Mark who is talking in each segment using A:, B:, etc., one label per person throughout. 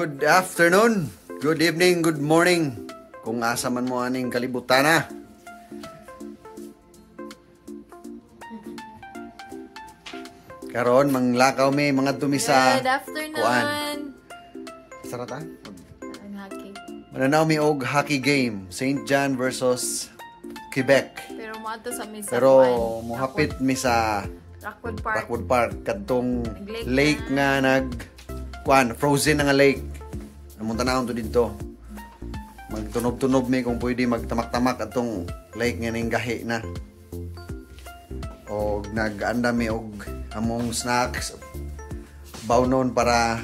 A: Good afternoon, good evening, good morning. Kung asa man mo aning kalibutana. Karon manglakaw mi mga dumi sa
B: Good afternoon.
A: Kuan. Sarata.
B: Ang hockey.
A: Mananaw mi og hockey game, St. John versus Quebec.
B: Pero moadto sa misa.
A: Pero
B: kuan.
A: mohapit mi sa
B: Rockwood Park.
A: Rockwood Park kadtong
B: Nag-lake
A: lake nga nag kuan, frozen na nga lake. Among tanawon to didto. Magtunob-tunob mi kung pwede magtamak-tamak atong lake nga ning gahi na. Og nag-anda mi og among snacks, bawnon para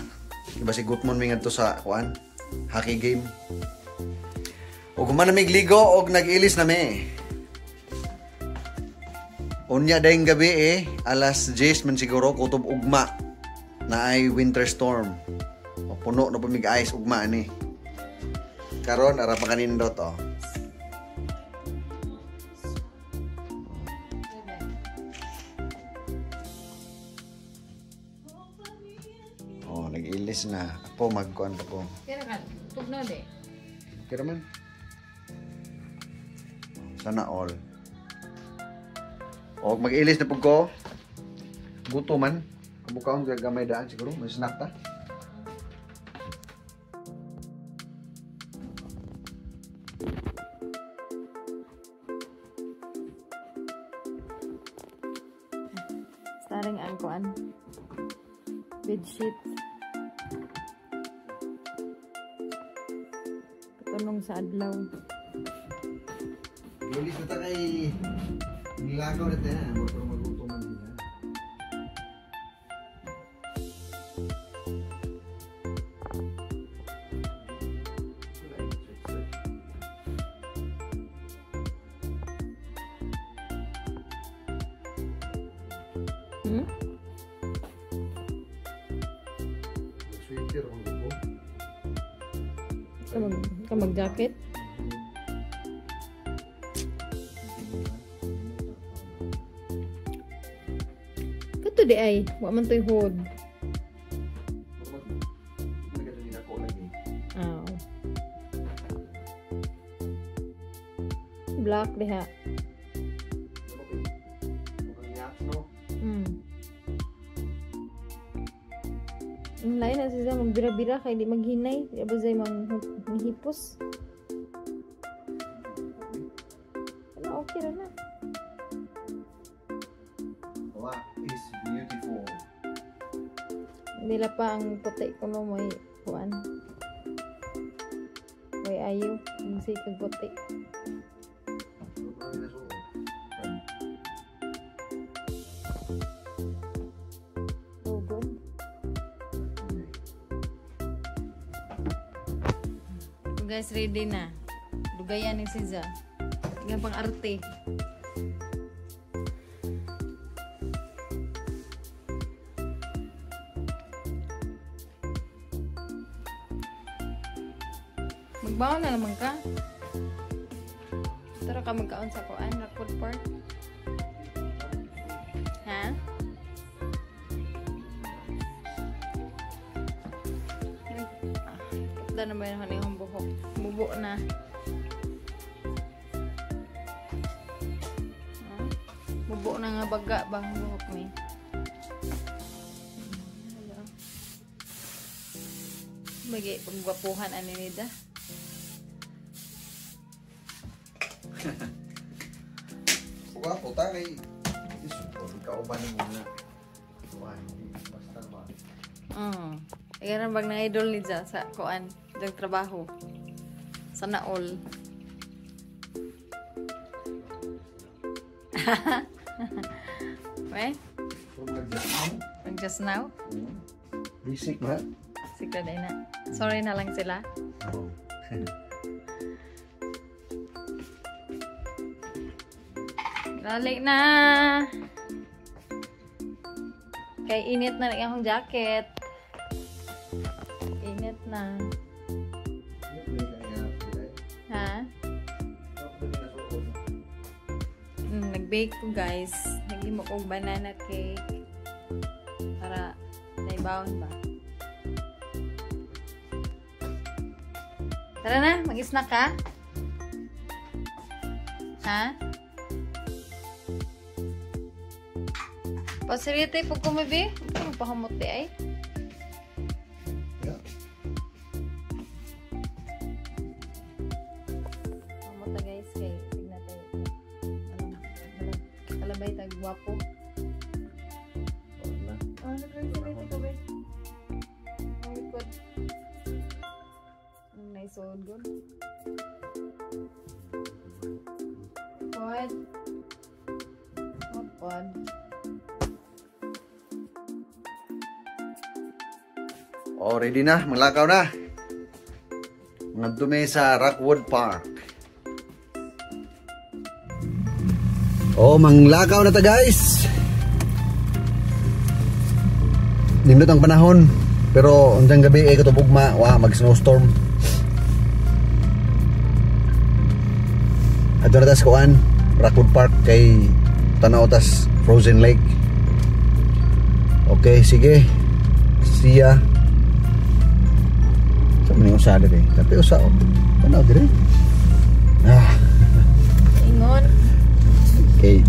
A: iba si gutmon mi ngadto sa kuan, hockey game. Og human na mig ligo og nag-ilis na mi. Unya dayong gabi eh, alas 10 man siguro, kutob ugma, na ay winter storm. O, puno na pa mig ice ugma ani. Karon ara pa kanindot oh. Oh, nag-ilis na. Ako magkuan pa ko.
B: Kira ka, tugnaw de.
A: Kira man. Sana all. O mag-ilis na pug ko. Guto man. Kabukaon kay gamay daan siguro, may snack ta.
B: Starring ang kuan. Bedsheet. Patunong sa adlaw.
A: Ilis na ta kay nilagaw na ta. Pero maguto man din ha.
B: Hmm?
A: Sweater ang gusto.
B: Ka mag-jacket? Kato di ay, wa man to'y hood. Ah. Black diha. Ang lain na siya magbira-bira kay di maghinay, di ba siya manghipos. Ano, okay ra na.
A: Black is beautiful.
B: Nila pa ang puti ko no may kuan. May ayo, ang sikag puti. So good. So guys, ready na. Dugayan ni Siza. Tingnan pang arte. Magbaon na naman ka. Tara ka magkaon sa kuan, Rockwood Park. Ha? Putda na ba yun ang buhok? Bubo na. Bubo na nga baga ba ang buhok ni? Bagi, paggwapuhan ani nida.
A: Gwapo ta kay kauban mo na. Basta ba.
B: Ayan bag na idol ni Ja sa kuan, diyang trabaho. Sana all. We? Mag-just now?
A: Basic ba?
B: Basic na din na. Sorry na lang sila.
A: Oh.
B: Lalik na! Kay init na rin akong jacket. Init na. Ha? Nag-bake ko guys. Naghimo kog banana cake. Para naibaon ba? Tara na, mag-snack ka? Ha? Pasirite po ko, mabi. Ano pahamot di ay?
A: Yeah.
B: Pahamot ta guys kay tignan tayo. Ano, kalabay tag gwapo.
A: Wala.
B: Ah, nagresirite ko be. Ang likod. Ang naisuod gud. Pod. Pod.
A: Oh, ready na. Maglakaw na. Ngadto mi sa Rockwood Park. Oh, manglakaw na ta guys. Nindot ang panahon. Pero undang gabi ay katubog ma, wa mag snowstorm. Adto na tas kuan, Rockwood Park kay tanaw tas Frozen Lake. Okay, sige. See ya. Sa man yung usa dire. Tapi usa oh. Tanaw dire. Ah,
B: Ingon.
A: Okay.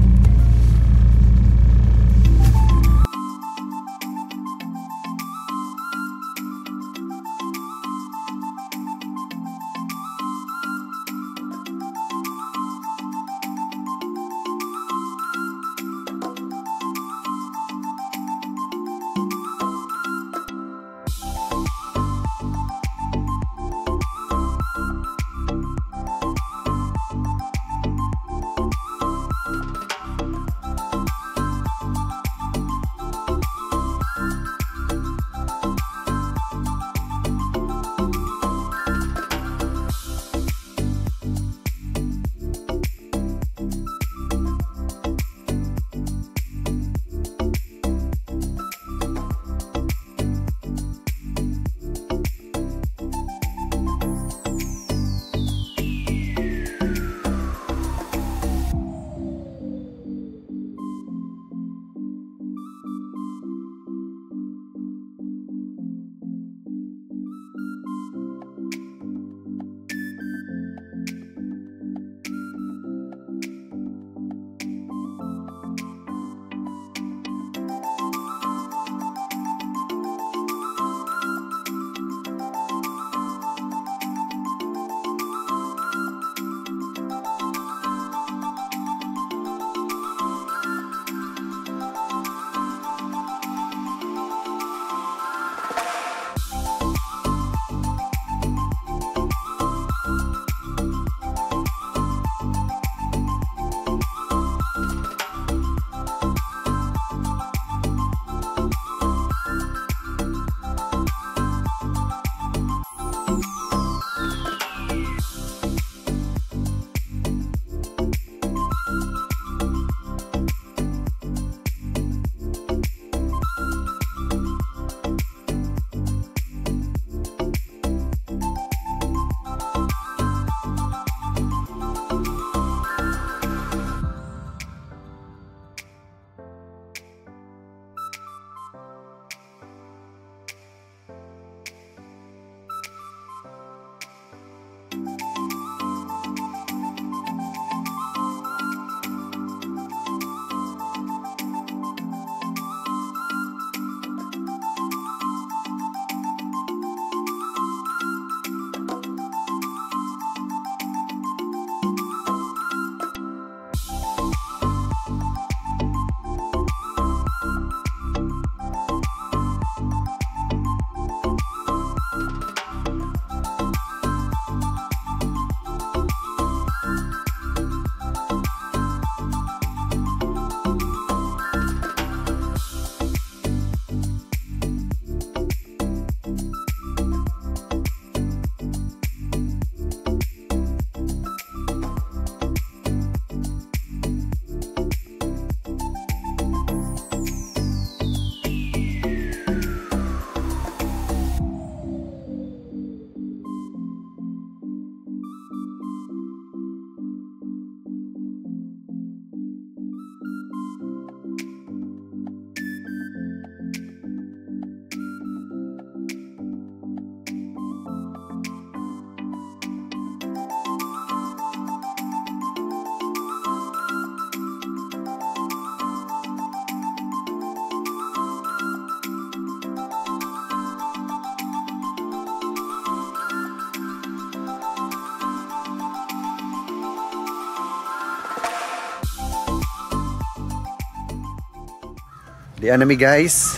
A: Di na mi guys.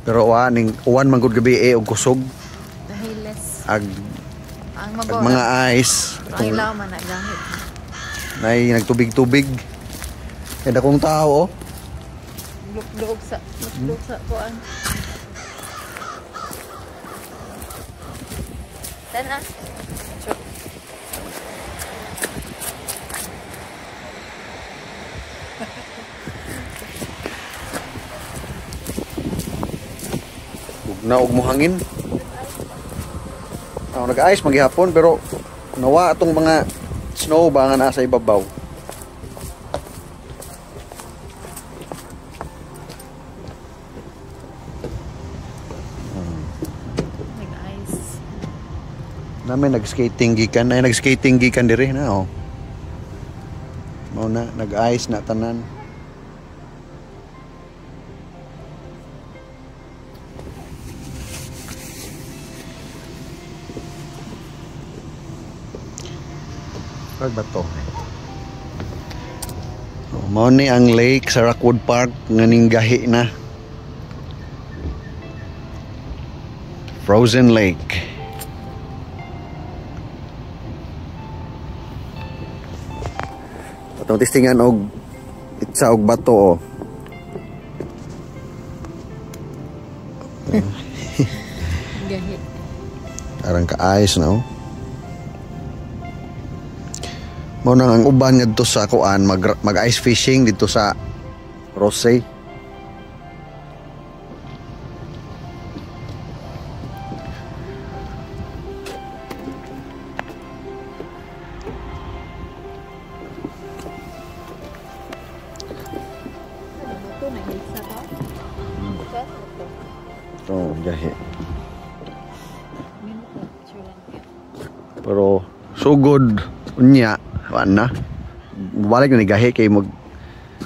A: Pero wa ning uwan man gud gabi eh og kusog
B: Dahiles.
A: Ag
B: Ang
A: ag
B: mabaw.
A: mga ice.
B: Ang ilaw man na gamit.
A: Nay nagtubig-tubig. Kay dakong tao oh.
B: Lukdog sa kuan. Tana.
A: Bugna og mohangin. Ako nag-ice maghihapon pero nawa atong mga snow ba nga nasa ibabaw.
B: Nag-ice.
A: Namin nag-skating gikan ay nag-skating gikan diri na oh. Mao na nag-ice na tanan. Pag bato. Oh, mao ni ang lake sa Rockwood Park nga ninggahi na. Frozen Lake. Atong testingan og itsa og bato oh.
B: Gahi.
A: Arang ka-ice na oh. Mao nang ang uban ngadto sa kuan mag ice fishing dito sa Rosey. Oh, gahi. Pero sugod unya kuan na. Balik na ni gahi kay mag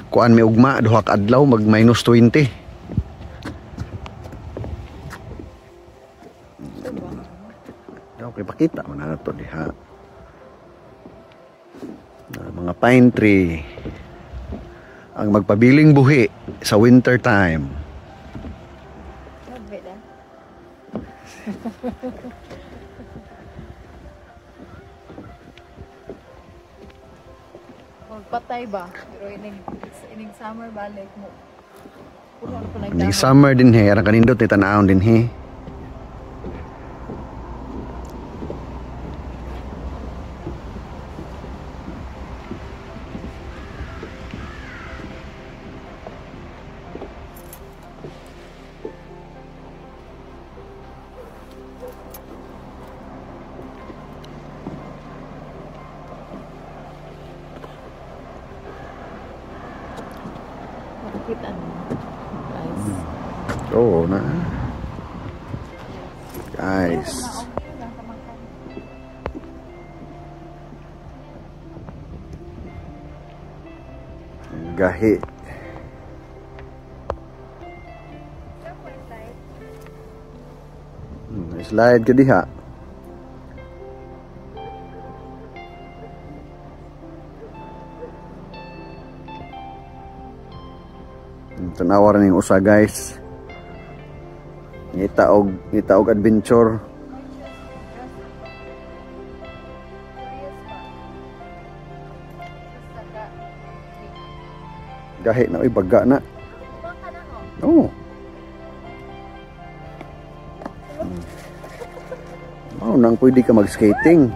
A: kuan may ugma duha ka adlaw mag -20. Okay, pakita man na to diha. Na, mga pine tree ang magpabiling buhi sa winter time.
B: Magpatay ba? Pero ining summer balik mo. Puno na pa
A: Ining summer din he, arang kanindot ni tan-awon din he.
B: Makikita mo. Guys.
A: Oo na. Guys. Gahi. Slide ka diha. Tanawa rin yung usa guys. Ngita og adventure. Gahi na oy, baga na. Oh. Oh, nang pwede ka mag-skating.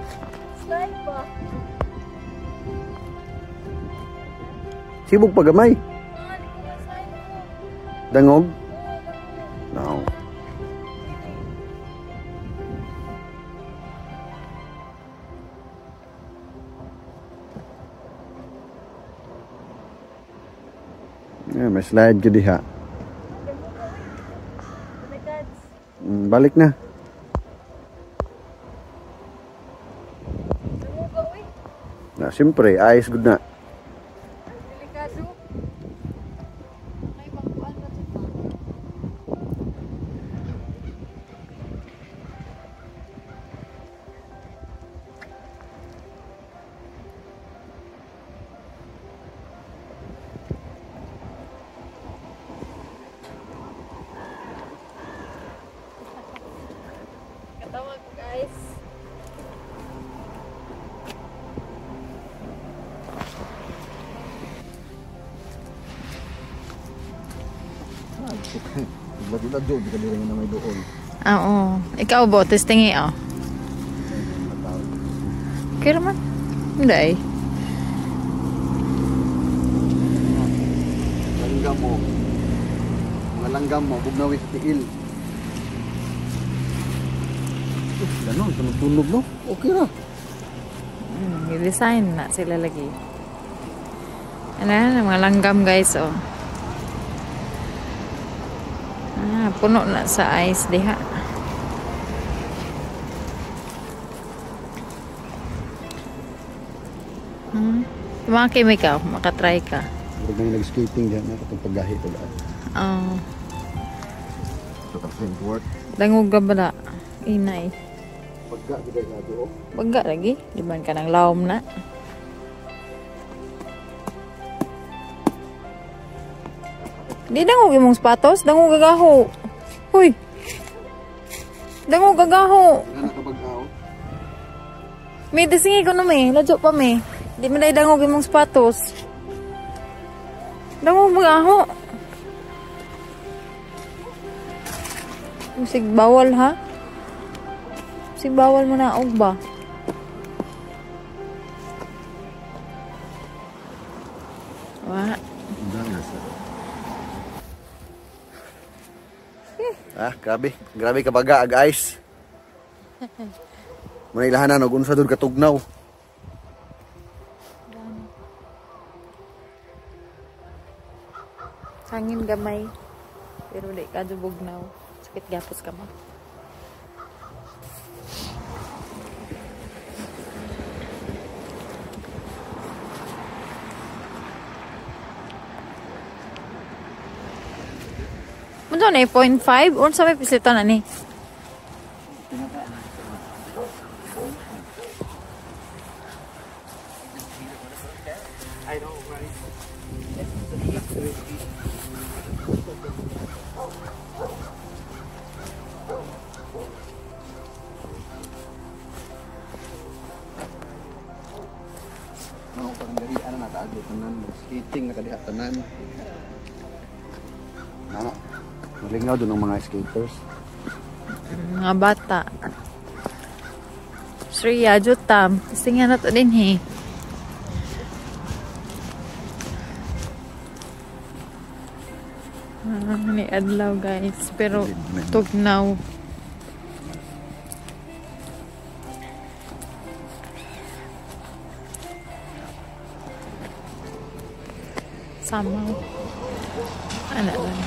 A: Sibog pa gamay. Dangog? No. Yeah, may slide ka diha. Balik na. Na, siyempre, ayos good na. Lado-lado di ka diri nga may duol.
B: Oo. Ikaw bo, testingi oh. Kira man. Hindi ay.
A: Langgam mo. Mga langgam mo, bugnawi sa tiil. Ganon, tunog-tunog no? Okay ra.
B: Design na sila lagi. Ano, mga langgam guys oh. Ah, puno na sa ice diha. Mga kimika, makatry ka.
A: Murag na nag-skating diyan na katong paggahi tagaan.
B: Oo.
A: So ka work.
B: Dangog ka bala. Inay.
A: Pagga gid na do.
B: Pagga lagi, di man ka nang lawom na. Di dangog imong sapatos, dangog gagaho. Huy. Dangog gagaho. May disingi ko na may, ladyo pa may. Di man day dangog imong sapatos. Dangog magaho. Musig bawal ha? Musig bawal mo na og ba? Wa.
A: Ah, grabe. Grabe ka baga ag ice. Muna ilahanan og unsa dud katugnaw.
B: Hangin gamay. Pero di ka bugnaw. Sakit gapos ka mo. Unsa na 0.5? Unsa may pisito na ni?
A: No, parang dali ana na taagi tanan, skating na kadiha tanan. Nana. Malingaw doon ang mga skaters.
B: Mga bata. Shreya, Jutam. Tingnan na to din he. Ni adlaw guys, pero tugnaw. Samaw. Ano lang.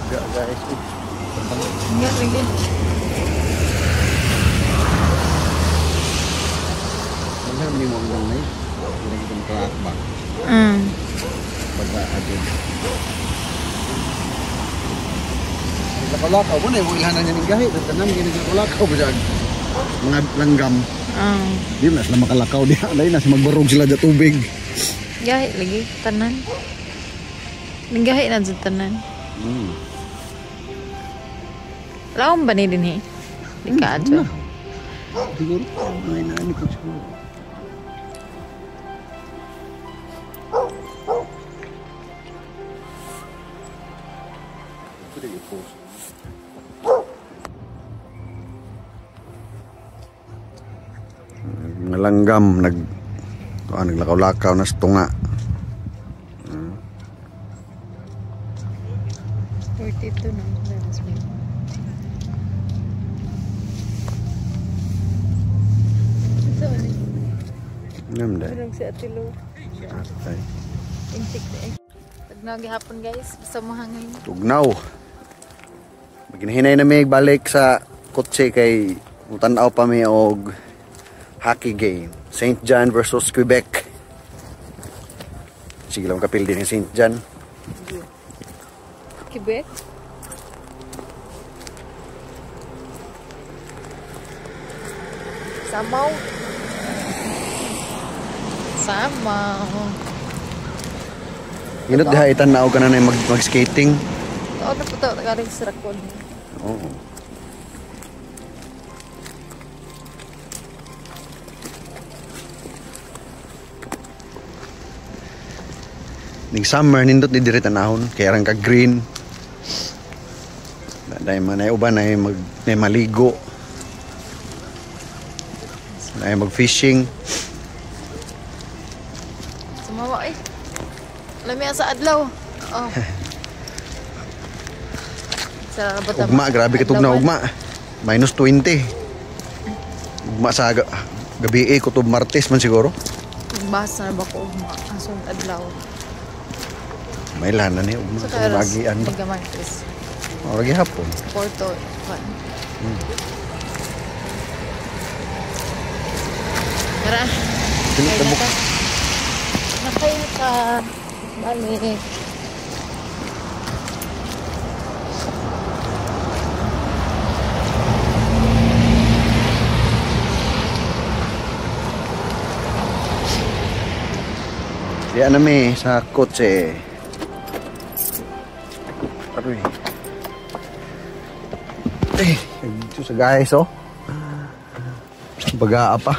A: Guys,
B: Nga lagi.
A: Ano ni mo ang nay? Hindi kita makaakbang. Baga adyo. Nakalakaw mo na yung ilhanan niya ng gahi. Tanan gini nakalakaw ba dyan? Mga langgam. Di na sila makalakaw diha. Dahil na sila magbarog sila dyan tubig.
B: Gahi lagi tanan. Gahi na dyan tanan. Laom ba ni din he? Di ka adyo.
A: Siguro. Ay na ko siguro. Pwede i-post. Mga langgam naglakaw-lakaw na sa tunga.
B: 42 na.
A: Ngam dai.
B: Bilog si Ate Lu.
A: Atay.
B: Intik na eh. Tugnaw gihapon guys. Basta mahangin.
A: Tugnaw. Maghinay na mi balik sa kotse kay mutan-aw pa mi og hockey game. St. John versus Quebec. Sige lang kapil din yung St. John.
B: Quebec? Samaw. Samaw.
A: Nindot diha itan-aw ka na na mag-skating.
B: Oo na po ito. Nagaling sa rakon.
A: Oo. Ning summer nindot di diri tanahon kay arang ka green. Dahil man ay uban ay mag ay maligo. Ay mag-fishing.
B: Sumawa eh. Lami sa adlaw. Oh. Sa bata.
A: Ugma, grabe katug na ugma. Minus 20. Ugma sa gabi eh, kutob Martes man siguro.
B: Basa na ba ko ugma? Asong adlaw.
A: May lana ni ugma
B: Sa
A: sa
B: karas.
A: lagian ba.
B: Martes.
A: Ora gihapon.
B: Porto. Pan. Tara.
A: Dili
B: Kaya
A: tabok.
B: na ta. Nakay na ta. Balik.
A: Diyan na mi sa kotse. Aroy. Eh, dito sa guys, oh. Bagaa pa.